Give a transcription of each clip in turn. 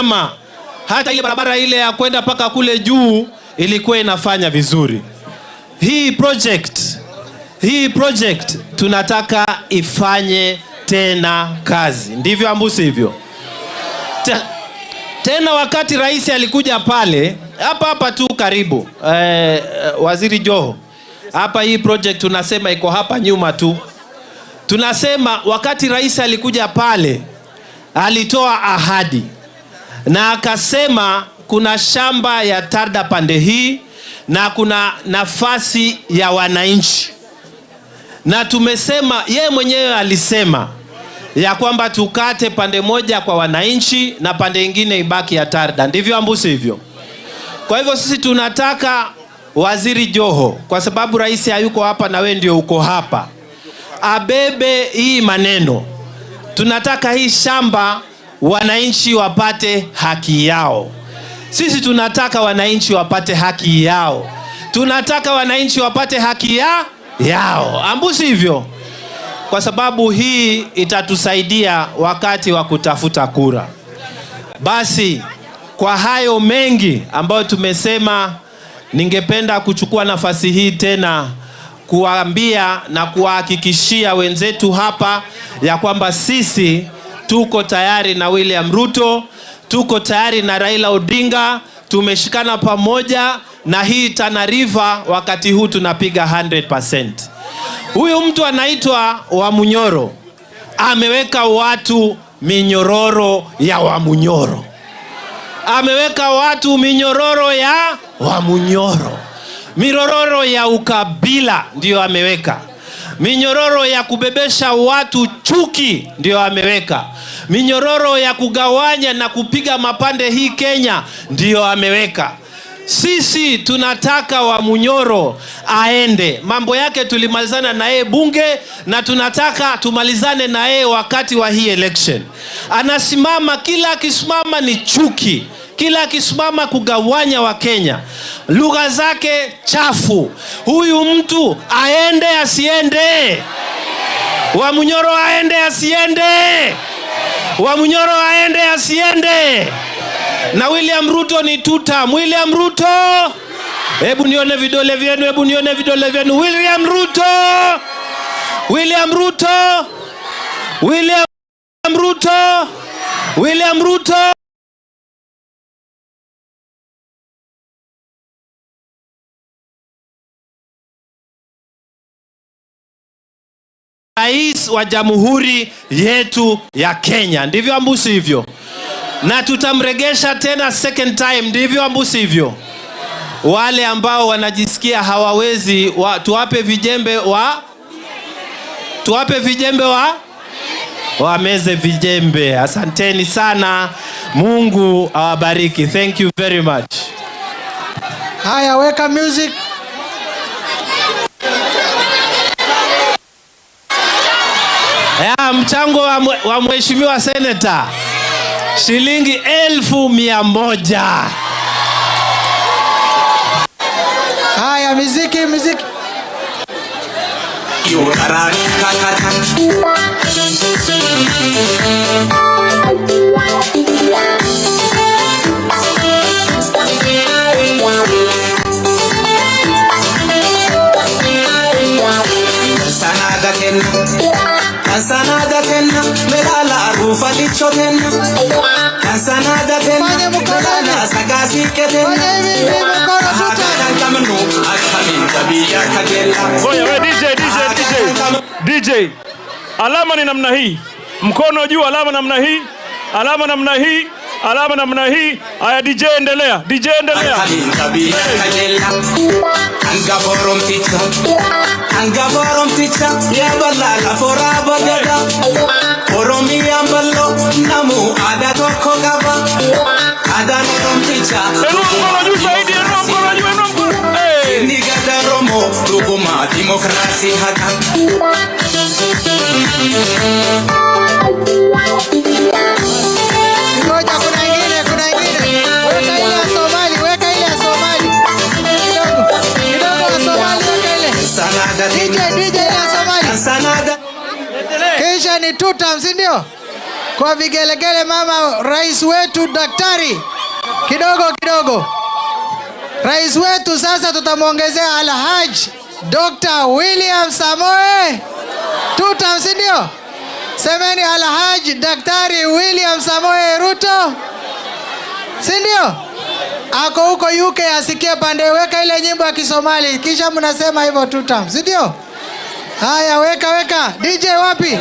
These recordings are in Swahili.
Imesimama. Hata ile barabara ile ya kwenda mpaka kule juu ilikuwa inafanya vizuri. Hii project tunataka ifanye tena kazi, ndivyo ama sivyo? Tena wakati rais alikuja pale hapa hapa tu karibu, Waziri Joho hapa, hii project tunasema iko hapa nyuma tu. Tunasema wakati rais alikuja pale alitoa ahadi na akasema kuna shamba ya Tarda pande hii na kuna nafasi ya wananchi, na tumesema, yeye mwenyewe alisema ya kwamba tukate pande moja kwa wananchi na pande ingine ibaki ya Tarda, ndivyo ama sivyo? Kwa hivyo sisi tunataka Waziri Joho, kwa sababu rais hayuko hapa na wewe ndio uko hapa, abebe hii maneno. Tunataka hii shamba wananchi wapate haki yao. Sisi tunataka wananchi wapate haki yao. Tunataka wananchi wapate haki yao, ama sivyo? Kwa sababu hii itatusaidia wakati wa kutafuta kura. Basi kwa hayo mengi ambayo tumesema, ningependa kuchukua nafasi hii tena kuwaambia na kuwahakikishia wenzetu hapa ya kwamba sisi tuko tayari na William Ruto, tuko tayari na Raila Odinga, tumeshikana pamoja na hii Tana River wakati huu tunapiga 100%. Huyu mtu anaitwa Wamunyoro ameweka watu minyororo ya Wamunyoro, ameweka watu minyororo ya Wamunyoro, minyororo ya ukabila ndiyo ameweka, minyororo ya kubebesha watu chuki ndiyo ameweka, minyororo ya kugawanya na kupiga mapande hii Kenya ndiyo ameweka. Sisi tunataka Wamunyoro aende, mambo yake tulimalizana na yeye bunge, na tunataka tumalizane na yeye wakati wa hii election. Anasimama, kila akisimama ni chuki, kila akisimama kugawanya Wakenya, lugha zake chafu. Huyu mtu aende asiende? Wamunyoro aende asiende? Wamunyoro aende asiende? Na William Ruto ni tutam. William Ruto, hebu nione vidole vyenu, hebu nione vidole vyenu. William Ruto, William Ruto, William Ruto, William Ruto. Rais wa jamhuri yetu ya Kenya, ndivyo ama sivyo? Na tutamregesha tena second time, ndivyo ama sivyo? Wale ambao wanajisikia hawawezi tuwape vijembe wameze vijembe. Asanteni sana, Mungu awabariki. Thank you very much. Haya, weka music. Ya, mchango wa mheshimiwa seneta shilingi 100,000. Haya, muziki, muziki. Sanada kenna, sanada kenna, melala rufa licho kenna. Sanada kenna, Fanya mkono melala sagasi kenna. Fanya hivi hivi mkono tuta. Kamnu akamin tabia kagela. Ngoja we DJ, DJ, DJ. DJ. Alama ni namna hii. Mkono juu, alama namna hii. Alama namna hii. Alama namna hii. Aya DJ endelea. DJ endelea. Akamin tabia kagela. Anga borom ticha. Anga borom ticha. Ya balala fora bagada. Oromia ballo namu ada tokko qaba. Ada borom ticha. Inua mkono juu zaidi, inua mkono juu, inua mkono. Hey. Inni gada Oromoo dhuguma dimokiraasii haqa. Ngoja, kuna ingine, kuna ingine. Weka ile ya Somali, weka ile ya Somali. Kidogo, kidogo ya Somali, weka ile. Sanada DJ, DJ ile ya Somali. Sanada Kisha ni two terms, si ndio? Kwa vigelegele mama rais wetu daktari. Kidogo kidogo. Rais wetu sasa tutamwongezea Alhaj Dr. William Samoei Tutam, si ndio? Semeni Alhaj Daktari William Samoei Ruto, si ndio? Ako huko UK asikie pande, weka ile nyimbo ya Kisomali kisha mnasema hivyo tutam, si ndio? Haya, weka weka. DJ wapi?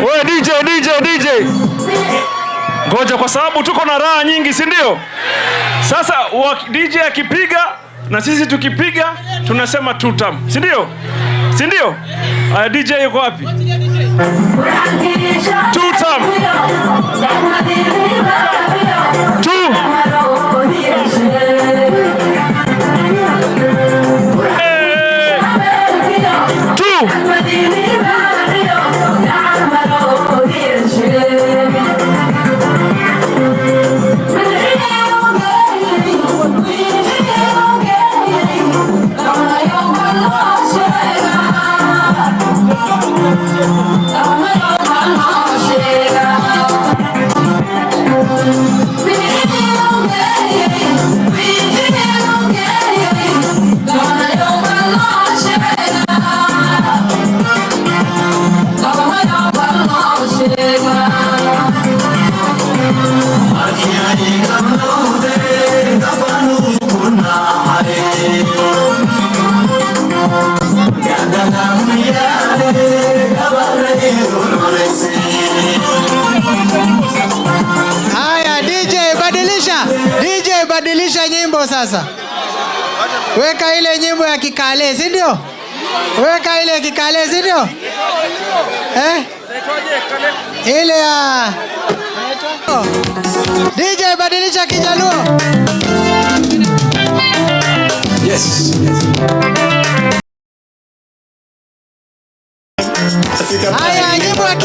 Wewe DJ, DJ, DJ. Ngoja kwa sababu tuko na raha nyingi, si ndio? Sasa DJ akipiga na sisi tukipiga tunasema tutam, si ndio? Si ndio? Aya, DJ yuko wapi? Tutam. Two. Hey. Two. sasa. Weka ile nyimbo ya Kikale, si ndio? Weka ile Kikale, si ndio? Eh? Ile ya DJ badilisha Kijaluo. Yes. Haya, nyimbo ya